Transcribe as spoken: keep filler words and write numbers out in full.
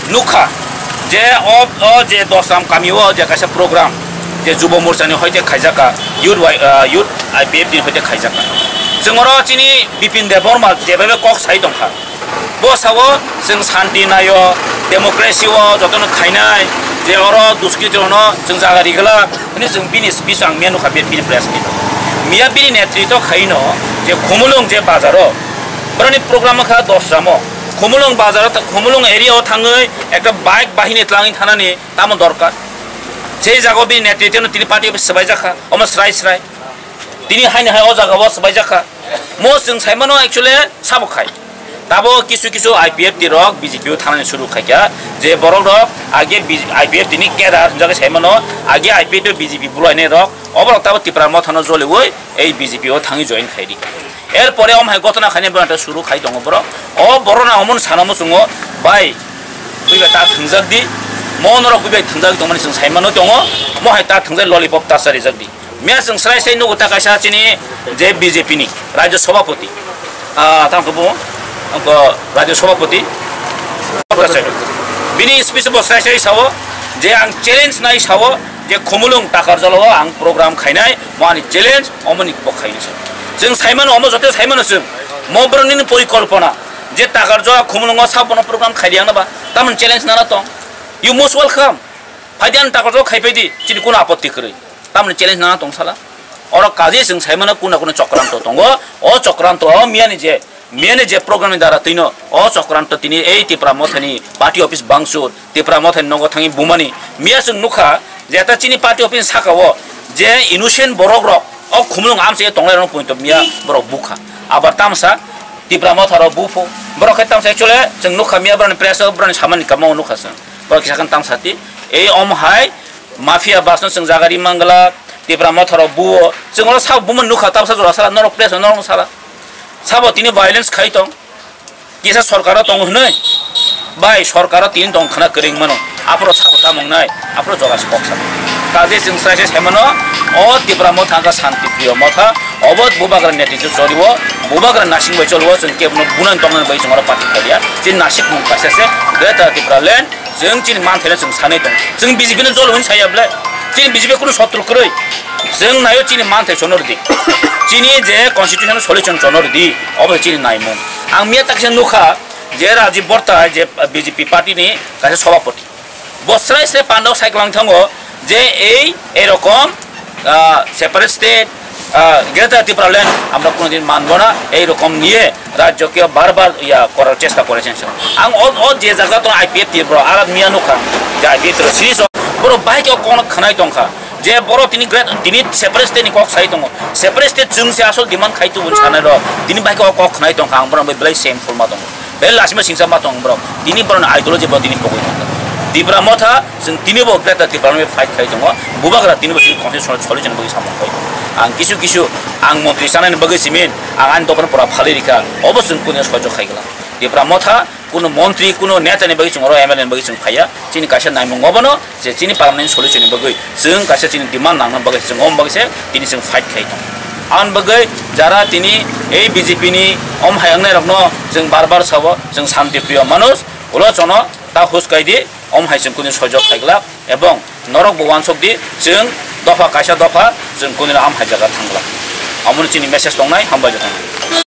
Nukha je o, o je Dosram kami o je kaisa program je Jubo Morcha ni hoite khaijaka, Youth Y-, ah, Youth I P F T ni hoite khaijaka. Chwng oro chini Bipin Debbarma jebabe kok sai tongkha. Bo sao chwng santi naio, democracy o jotono khainai, je oro duskritirokno chwng jaga rigwlak hwnwi chwng bini speech ang miya nukha, bini press meet. Miya bini netritw khaino je Khumulwng je bazaro, boroni program wngkha Dosramo. Khumulwng bazaro, Khumulwng area o thangwi ekta bike bahini twlangwi thanani tamo dorkar. Sei jagao bini netritwno tini party office swbaijakha, omo srai srai. Tini haino hai o jagao swbaijakha. Mo chwng saimano actually sabo khai. Tabo kisu kisu I P F T rok B J P o thanani suru khaikha, je borok rok age B-, I P F T ni cadre hinjagwi saimano, age I P F T o B J P bulainai rok, oborok tabo Tipra Mothano joliwi ei B J P o thangwi join khaidi. Er pore om hai gotona khainai borok suru khai tongo borok. O borok na omon sana muchungo, bai, buibai ta thwngjak di, mo norok buibai thwngjak tongmani chwng saimano tongo, mo hai ta thwngjak lollipop ta charijak di. Miya chwng srai srai nugo ta kaisa chini je B J P ni Rajya Sabhapati, ah, tamo khe bo, angko Rajya Sabhapati, bini speech bo srai srai sao je ang challenge nai sao je Khumulwng Takarjala o ang program khainai, mo ani challenge, omo ni bo khainai se. Chwng saimano, omo joto saimano chwng, mo borok nini porikolpona je Takarjala Khumulwng o sabono program khaidi ang ba, tamoni challenge nana tong, you most welcome. Phaidi ani Takarjala khai phaidi, chini kuno apotti kwrwi. Tamni challenge nana tong sala. Oro kaje chwng saimano kuna kuna chokranto tongo. O chokranto o miyani je, miyani je program ni dara twino o chokranto tini ei Tipra Mothani party office bangchur, Tipra Mothani nogo thangwi bumani. Miya chwng nukha je ta chini party office saka o je innocent borok rok o Khumulwng amsa tonglai rok pointo miya borok bukha. Abar tamsa Tipra Motha rok buphu. Borok khe tamsa actually chwng nukha miya borok ni press o borok ni samani kamo nukha chwng. Borok kisa khe tamsa ti. Ei om hai mafia bas no chwng jaga ri mangla, Tipra Motha rok buo. Chwng oro sabo bumo nukha, tabsa jora sala, norok press no norok sala. Sabo tini violence khai tong. Kisa sorkar o tongo hwnwi. Bai sorkar o tini tong khna kwrwng mano. Aphuru sabo tamung nai, aphuru jora se kok sa. Kaje chwng srai se saimano, o Tipra Motha wngkha Shanti Priyo Motha, obo Bubagra netritw choliwo, Bubagra nasing bai choliwo, chwng kebono bunan tongnani bai chwng oro party khaiya. Chini nasik mung kaisa se Greater Tipraland. Chwng chini manthaino chwng sanwi tong. Chwng B J P no jol hwnwi saya ble. Chini B J P kunu sotru kwrwi. Chwng naio chini manthai chono rwdi. Chini je constitution solution chono rwdi. Obo chini naimung. Ang miya takisa nukha je Rajiv Borta je B J P party ni kaisa sabhapati. Bo srai srai pandao sai kwlang thango je ei erokom ah, separate state, ah, Greater Tipraland আমরা কোনোদিন মানব না, এইরকম নিয়ে রাজ্যকে বারবার ইয়া করার চেষ্টা করেছেন। Ang o, o je jaga to I P F T bro, ara miya nukha, je I P F T ro series o, bro, bahai ke o kono khanai tongkha, je bro tini great, tini separate state ni kok sai tongo, separate state chwng se asol demand khai tu bun sanai ro, tini bahai ke o kok khanai tongkha, ang bro bai belai same forma tongo. Belai lasima singsa ma tong borok. Tini borokni ideology bo tini pogwi tongkha. Tipra Motha, chwng tini bo Greater Tipraland bai fight khai tongo. Bubagra tini bo chini constitutional solution bagwi samung khai tongo. Ang kisu kisu, ang montri chanani bagwi simin, ang ani dophano pura phalwi rikha. Obo chwng kunu soijo khai glak. Tipra Motha, kunu montri, kunu neta ni bagwi chwng oro M L A ni bagwi chwng phaiya. Chini kaisa naimung obono, je chini permanent solution ni bagwi chwng kaisa chini demand nangna bagwi chwng om bagwi se tini chwng fight khai tong. Aboni bagwi jara tini ei B J P ni om hai wngnai rokno chwng bar bar sabo, chwng Shanti Priyo Manoj, ulo chono ta hus kai di, om hai chwng kuni sojok khai glak, ebong norok bo wansok di, chwng dopha kaisa dopha chwng kuni am hai jaga thang glak. Amoni chini message tongnai, hambai jotoni.